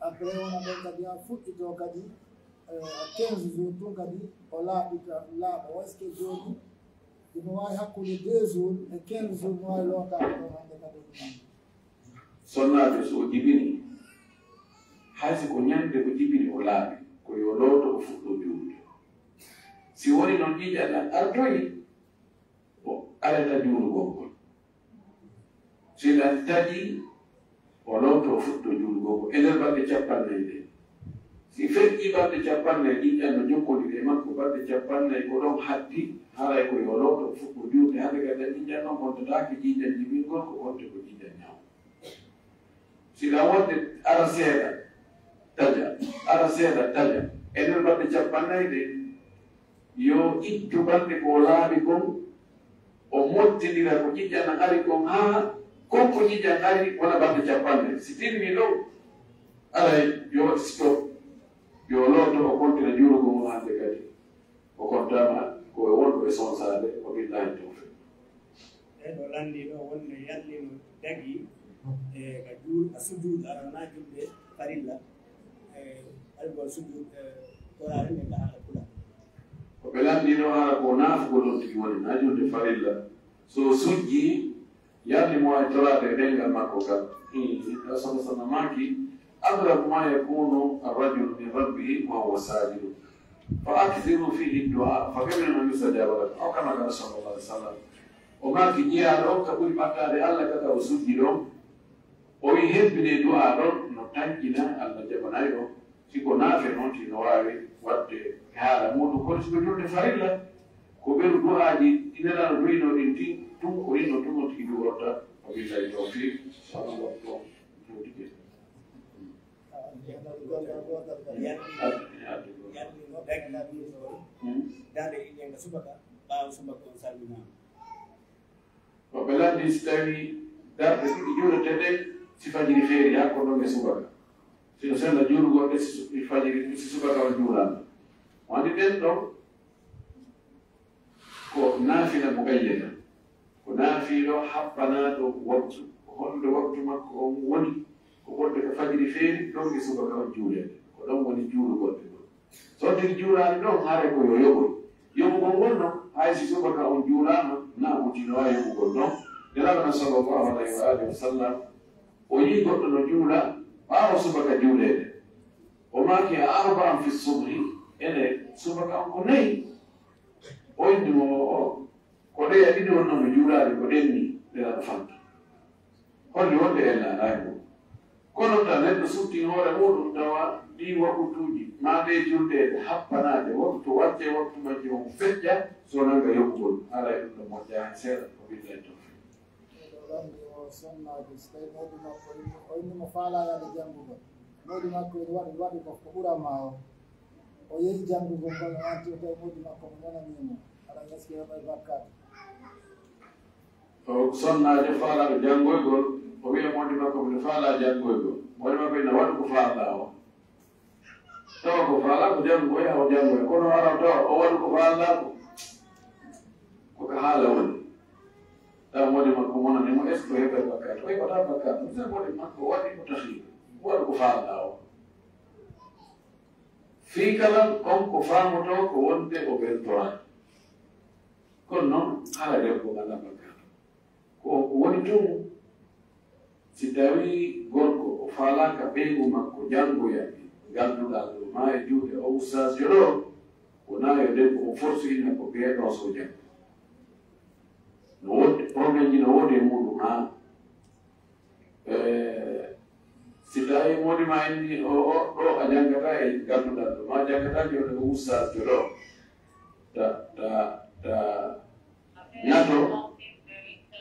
Après wona ɗon kadi ha fuɗɗito kadi, eh, quinze jours tun kadi o laaɓita laaɓa. Est-ce que jooni ino waawi hakkunde deux jours e quinze jours no waawi lootaade ɗon hannde kadi? Sonnaajo so o jibini, hay si ko ñande o jibini o laaɓi, ko yo looto o fuɗɗo juulde. Si woni noon ƴiiƴan ɗan artoyi, o areta juulugol ngol. Si ɗan taƴi, o looto o fuɗɗo juulugol ngol e nder balɗe cappannayi ɗe. Si feƴƴi balɗe cappannayi, ƴiiƴan no jokkodiri e makko balɗe cappannayi, ko ɗon haddi, haray ko yo looto o fuɗɗo juulde, hade kadi ƴiiƴan ɗon ɓontataake ƴiiƴan jibingol, ko ɓonte ko ƴiiƴan ñaw. Si ɗan wonde ara seeɗa, taƴa, ara seeɗa, taƴa. E nder balɗe cappannayi ɗe, yo ittu balɗe ko laaɓi kon, o mottindira ko ƴiiƴan ari kon haa kon ko ƴiiƴan ari wona balɗe cappannayi. Si timmi ɗon, aray yo waɗ stop, yo looto o kontina juulugol mo hannde kadi. O kontaama ko e wonɗo e sonsaade, wa billahi tawfiq. Ɓeɗo lanndi ɗo wonde yalli no dagi e ka juul-, a sujuud arana julde farilla, e algol sujuud, e toraare nde ka haala kula. Ko ɓe lanndi ɗo haala ko naafugol ɗon tigi woni, na julde farilla. So sujji, yalli mo e toraade e ɗengal makko ngal. Hii, Rasul sallallahu alaihi wasallam maaki, "Aqrabu ma yakunu ar-rajulu min rabbihi wa huwa sajidun. Fa akthiru fihi du'a, fa innahu yustajaba lakum." Aw kama qala sallallahu alaihi wasallam. O maaki, jiyaaɗo on ka ɓuri ɓattaade Allah ka ka o sujji ɗon. O wi hebbine du'a ɗon, no tanƴina Allah jaɓanay ɗon. Si ko naafe noon, si no waawi waɗde e haala muuɗum, kono si ko julde farilla, ko ɓeru du'aaji ɗi Nelaaɗo du'inoo ɗin tin, tun ko ɗin no tun on tigi du'orta, wa billahi tawfiq, sallallahu alaihi wa sallam. Yalli no dagi, hmm? Darnde ɗiɗi nga subaka, ɓaawo subaka on salminaama. Ko ɓe lanndi si tawii darɗe ɗiɗi juuletee ɗen si fajiri feeri haa ko ɗon e subaka. Si no sella juulugol ɗe si su-, si fajiri, si subaka on juulaama. Wandi ɗen ɗon ko naafila muqayyada. Ko naafiilo happanaaɗo waktu. Ko honde waktu makko on woni? Ko wonde ko fajiri feeri, ɗon e subaka on juuleede. Ko ɗon woni juulugol ɗe ɗon. So tigi juulaani ɗon, haray ko yo yoɓoy. Yoɓugol ngol non, hay si subaka on juulaama, na wutino a yoɓugol non. Nelaaɗo men sallallahu alayhi wa alihi wa sallam, o yii goɗɗo no juula ɓaawo subaka juuleede. O maaki, "A arba'an fi subhi?" Ene subaka on ko nayi. O inni mo, o, ko ɗe a ɗiɗi wonno mo juulaade, ko ɗen ni, Nelaaɗo fanta. Holli wonde en naanaani ɗum. Kono ta neɗɗo sutti hoore muuɗum tawa ɗii wakutuuji, maa ɗee juldeeɗe happanaade waktu, wacce waktu majji on feƴƴa, so nanga yoɓugol, haray ɗum no moƴƴaani seeɗa, ko billahi tawfiq. Eɗo lanndi o sonnaajo, so tawi mawɗo makko inni, o inni mo faalaa yaade janngugol. Mawɗo makko ene waɗi, waɗi ko, ko ɓura ma o. O yehi janngugol ngol, o arti o tawi mawɗo makko mo nananii mo. Aɗa gaski heɓa e bakkaatu. O sonnaajo faalaaɗo janngoygol, o wiya mawɗo makko, "Miɗo faalaa janngoygol." Mawɗo makko ina waɗi ko faalɗaa o. Tawa ko faalaa ko janngo, o yaha o janngoya. Kono ara tawa o waɗi ko faalaa ko. Ko ka haala woni. Tawa moodi makko monani mo, est-ce que o heɓay bakkaatu? O heɓataa bakkaatu. Misal moodi makko waɗi ko tahi. Waɗi ko faalaa o. Fii kala on ko faamotoo ko wonde o weltoraaki. Kono noon, hara debbo alaa bakkaatu. Ko ko woni tun, si tawii gorko o faalaaka ɓeyngu makko janngoya, ngadduɗaa ɗo, maa e juuɗe o ustaasjo ɗo, wonaa yo debbo on forsu inna ko ɓeya ɗo so janngo. No woodi, problème ji no woodi e muɗum, haa. Eh, si tawii moodi maa inni o, o, ɗo a janngataa e ngadduɗaa ɗo, maa janngataa yo ɗo ustaasjo ɗo. Ta, ta, ta, Ŋato,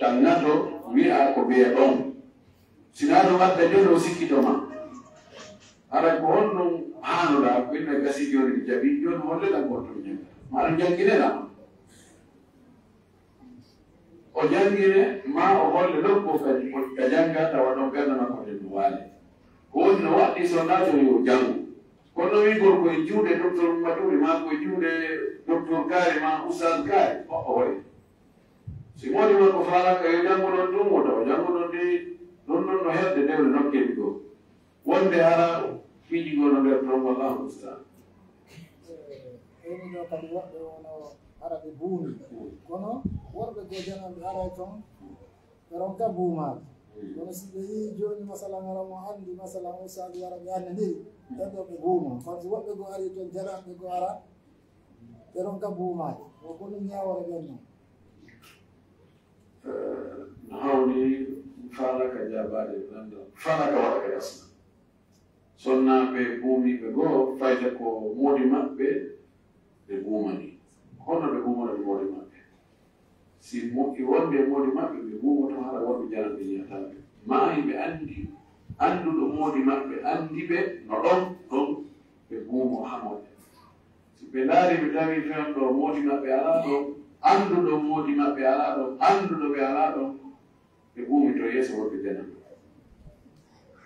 tan ŋato, wi'a ko ɓeya ɗon. Si naa ɗum adda jooni o sikkito ma. Haray ko honɗum haanuɗaa, ko inna gasi jooni mi jaɓi, jooni holle lan ko honto mi janngata. Maa ɗum janngine lan. O janngine, maa o holle nokku ka, ka jannga, tawa ɗon ɓernde makko nden no waali. Ko woni no waɗɗii so naatani o janngu. Kono wi gorko e juuɗe docteur Mamadou maa ko e juuɗe docteur Kaari maa Oustaz Kaari, o, o waɗi. Si moodi makko faalaaka yo janngu ɗon ɗum, wota o janngu ɗon de, ɗon ɗon no hedde dewle nokkeeji goo. Wonde hara piiji goo no nder ɗon, wallahu mustaan. Eni ɗo kadi woɓɓe wono hara ɓe buumi. Kono worɓe goo jananɓe aray ton, ɓe ronka buumaade. Kono si ɓe yii jooni, masalan, hara mo anndi, masalan, Oustaz hara ɓe anndindiri, ɓen ɗo ɓe buuma. Kono si woɓɓe goo ari ton, jananɓe goo ara, ɓe ronka buumaade. O ko ɗum ñaawore ɓen non. Eh, no hawni faalaaka jaabaade, nanda, faalaaka waɗa ka asna. Sonnaaɓe buumiiɓe goo, fayda ko moodi maɓɓe ɓe buumani. Honno ɓe buumanani moodi maɓɓe? Si moƴƴi wonde e moodi maɓɓe, ɓe buumoto hara worɓe jananɓe yi'ataa ɓe. Maa hiɓe anndi, annduɗo moodi maɓɓe anndi ɓe no ɗon, ɗon ɓe buumo hamoɓe. Si ɓe ndaari ɓe tawi fen ɗo moodi maɓɓe alaa ɗon, annduɗo moodi maɓɓe alaa ɗon, annduɗo ɓe alaa ɗon, ɓe ɓuumi to yeeso worɓe jananɓe.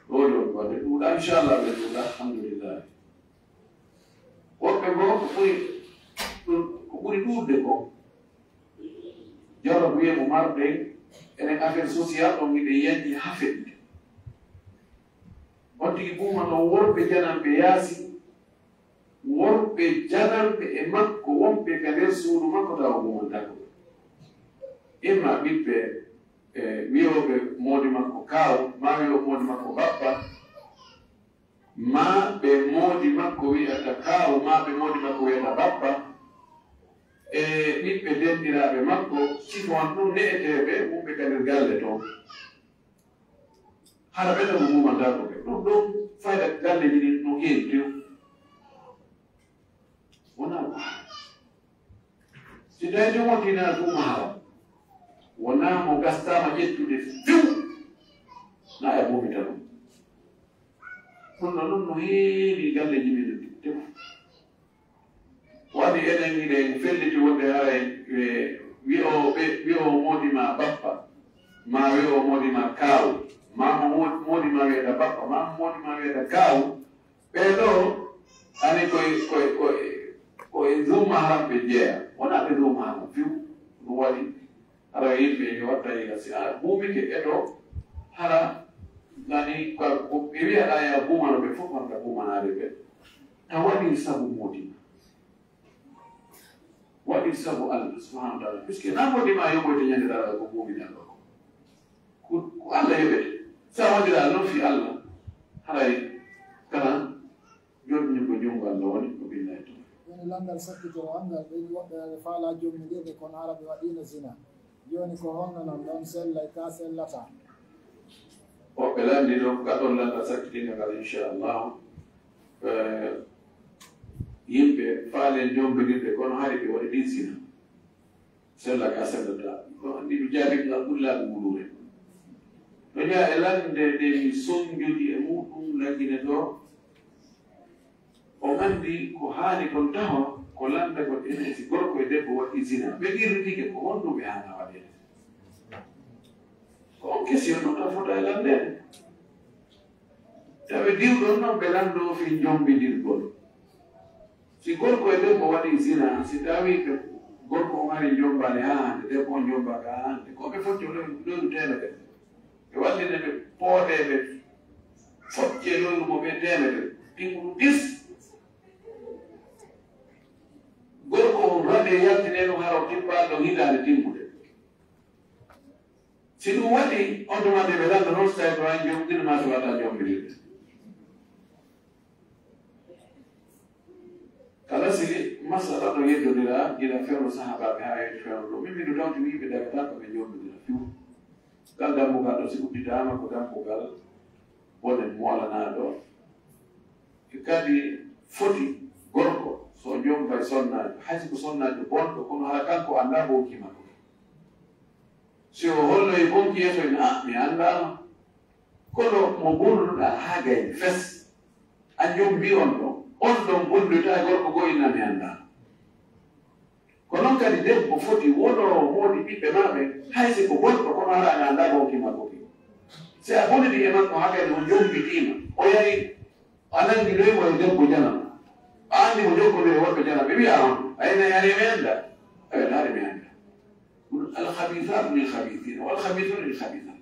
Ɗo ɗo wadde ɗuuɗa, inchallah, ɓe ɗuuɗa, alhamdulillah. Woɓɓe goo ko ɓuri, ko ɓuri ɗuuɗde ko, jaro wiye mo marɗen, enen affaire social ɗon, miɗen yanji haa feƴƴi. On tigi ɓuumano worɓe jananɓe yaasi, worɓe jananɓe e makko, wonɓe ka nder suudu makko, tawa ɓuumantaako. Imma ɓiɓɓe, e, wi'ooɓe moodi makko kaaw, maa wi'ooɓe moodi makko bappa, maa ɓe moodi makko wi'ata kaaw, maa ɓe moodi makko wi'ata bappa, e ɓiɓɓe denɗiraaɓe makko, sifo on ɗum ne'eteeɓe wonɓe ka nder galle toon. Hara ɓe ɗon ɓuumantaako ɓe. Ɗum ɗon fayda galleeji ɗin no heewi tew. Wonaa ko haram. Si tawii ɗum wontii na ɗum haram, wonaa mo gastaama ƴettude few, na e ɓuumita ɗum. Ɗum ɗon ɗum no heewi galleeji men tew. Waɗi enen hiɗen felliti wonde haray, e, wi'o ɓe, wi'o moodi ma bappa, maa wi'o moodi ma kaaw, maa mo mo-, moodi ma wi'ata bappa, maa mo moodi ma wi'ata kaaw, ɓee ɗoo, ani koye, koye, koye, koye nduuma haram ɓe jeya. Wonaa ɓe nduuma haram few, ɗum waɗi. Hara yimɓe ene watta yiga si a buumike e to, hara nani ko, ko ɓe wiyaɗa ya buumano ɓe fof, wonta buumanaade ɓe. Ta waɗi sabu moodi ma. Waɗi sabu Allah subhanahu wa taala. Puisque na moodi ma yoɓoyde ñande daraga ko buumiɗa ɗo ko. Ko, ko Allah yoɓete. Sa waɗira noon fi Allah, haray kala Joɗɗini ko junngo Allah woni ko billahi tawfiq. Woni lanndal sakkitoro anngal, ɓeyni woɓɓe aɓe faalaa jomminirde, kono hara ɓe waɗiino zina. Jooni ko honno non ɗon sellay ka sellataa? Woɓɓe lanndi ɗo, ka ɗon lanndal sakkitinga ngal, inchallahu. Eh, yimɓe faalen jomminirde, kono hari ɓe waɗi ɗin zina. Sella ka sellata. Ko anndi ɗum jaabi ngal ɓuri laaɓi wuluure. No jeyaa e lannde nde mi sonjodi e muɗum Lagine ɗo. O anndi ko haali kon taho, ko lanndagol enen si gorko e debbo waɗi zina. Ɓe qirritike ko honɗum ɓe haana waɗeede. Ko on question ɗum tan fota e lanndeede. Tawi diwɗon noon ɓe lanndoo fii jombindirgol. Si gorko e debbo waɗi zina, si tawi ɓe gorko on hari jombani haa hannde, debbo on jombaka haa hannde, ko ɓe focco leydu teemedere. Ɓe wallina ɓe pooɗeeɓe focce leydu mo ɓe teemedere. Ɗin ko ɗum ɗis. Gorko on raɓe yaltine ɗum hara o tippaa ɗon hitaande timmude. Si ɗum waɗi, on tuma nde ɓe lannda noon, so tawi ko an jom, ɗin ma tawata jombirirde. Kala sigi masala ɗo yeddondira gila fewndo sahaabaaɓe haa yetti fewndo ɗo. Min miɗo tawti wiiɓe dagata ko ɓe jombidira fiw. Ngal dambugal ɗo si udditaama ko dambugal bone moolanaaɗo. E kadi foti gorko so jombay sonnaajo, hay si ko sonnaajo bonɗo, kono hara kanko anndaa ko kiima ko. Si o holloyi bonki yeeso en, a mi anndaama. Kono mo bonnuɗaa haa gayni fes, a jombi on ɗon, on ɗon bonnoyta e gorko goo inna mi anndaa. Ko noon kadi debbo foti wonoo moodi ɓiɓɓe maa ɓen, hay si ko bonɗo, kono hara a anndaa bonki makko ki. Si a bonidi e makko haa gayni o jombitiima, o yahi, a nanngi ɗoymo e debbo janama, a anndi mo jokkondir e worɓe janama, ɓe wiya on, a ina hari mi anndaa, a wiya hari mi anndaa. Ɗum alkhabithatu lil khabithina, wal khabithuna lil khabithat.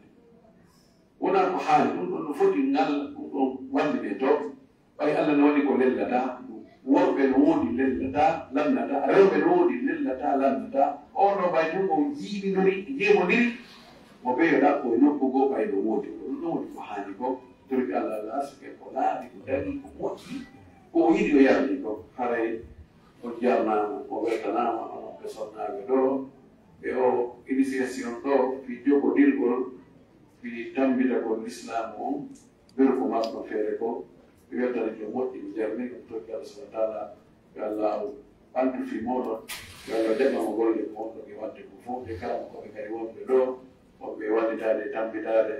Wonaa ko haali, ɗum ɗon no foti ngal, ɗum ɗon wallitee to. Ɓay Allah no waɗi ko lellataa, worɓe no woodi lellataa, lannataa, rewɓe no woodi lellataa, lannataa. On no ɓay tun on jiiɓindori, jeemondiri, mo ɓeyoɗaa ko e nokku goo ɓay no woodi. Ko ɗum ɗon woni ko haali ko, torki Allah, Allah arsike ko laaɓi, ko daɗi, ko moƴƴi, ko o yiɗi o yardi ko. Haray on jarnaama, o weltanaama, onon ɓe sonnaaɓe ɗo, ɓe o initiation ɗo, fii jogodirgol, fii tammbitagol Lislaamu on, berko makko feere ko, ɓe weltanike moƴƴi, ɓe jarni ɗum, tokki Allah subhanahu wa ta'ala, yo Allah ɓantu fii mooɗon, yo Allah jaɓan mo golle ko wonɗon e waɗde ko fof, ɓe kala mo koɓe kadi wonɓe ɗo, wonɓe e wallitaade e tammbitaade,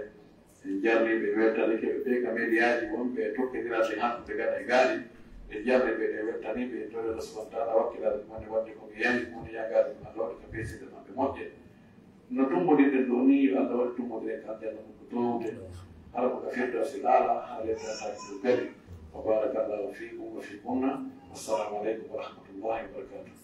en jarni ɓe, weltanike ɓe, ɓe ka mediyaaji wonɓe e tokkindiraaɓe hantude gada e gaali, en jarni ɓe, en weltanii ɓe, en tori Allah subhanahu wa ta'ala wakkilaade ɗum wonde waɗde ko ɓe yani, woni yagaade ɗum Allah waɗa ka peesirde maɓɓe moƴƴe. No tummbondirɗen ɗoo nii, yo Allah waɗ tummbondiren ka aljanna mun ko toowde. Hara ko ka Firdawsi Aala, hara leddataake ɗum kadi. Wa barakallahu fiikum wa fiikunna. Wassalamu aleykum wa rahmatullahi wa barakatuh.